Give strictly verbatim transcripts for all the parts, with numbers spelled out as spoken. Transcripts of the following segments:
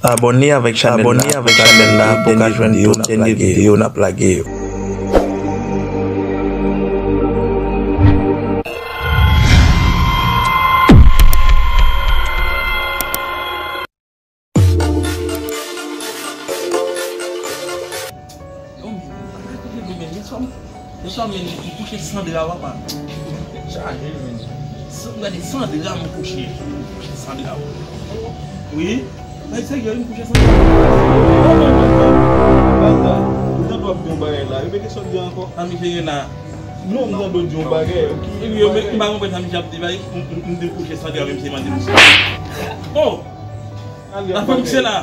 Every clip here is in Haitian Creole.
Abòne avèk chanèl la pou ka jwenn tout dènye videyo n ap lage yo. Yo, men, pa ka koute dlo, men. Yèswa, yèswa, men, m kouche san dra, papa. Chaje, men. San, gade, san dra m kouche. M kouche san dra. Wi. Mwen serye, m kouche san dra. Ou tande w ap di yon bagay la. Repete sa w di ankò. Sa misye gen la. Non, m tande w di yon bagay. Yo, men, m pa konprann sa misye ap di, bay. M, m, m te kouche san dra, men misye mande m. Oh! Afè misye la.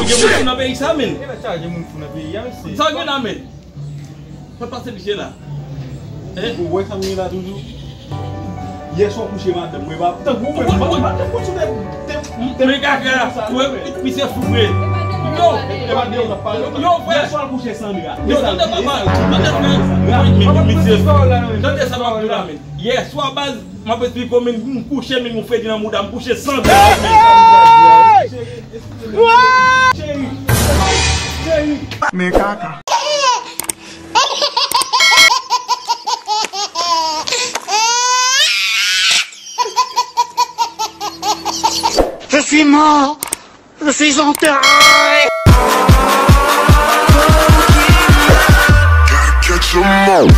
Gen moun fou nan peyi sa, men. Gen chaje moun fou nan peyi a, mesye. Sa gen la, men. Fè pase misye la. Hein? Ou wè sa m gen la toujou? Yèswa w kouche madanm mwen, pa tankou mwen, m pa, m pa tankou sou te, te, te. Men kaka, ou wè, misye fou vre. Yo, yo, frè. Yèswa l kouche san dra. Yo, tande papa, tande frè. Men misye, tande sa m ap di la, men. Yèswa, baz, m ap esplike w, men, m kouche, men, yon fredi nan mouda, m kouche san dra. Men kaka. Je suis mort. Je suis enterré. Gotta catch 'em all.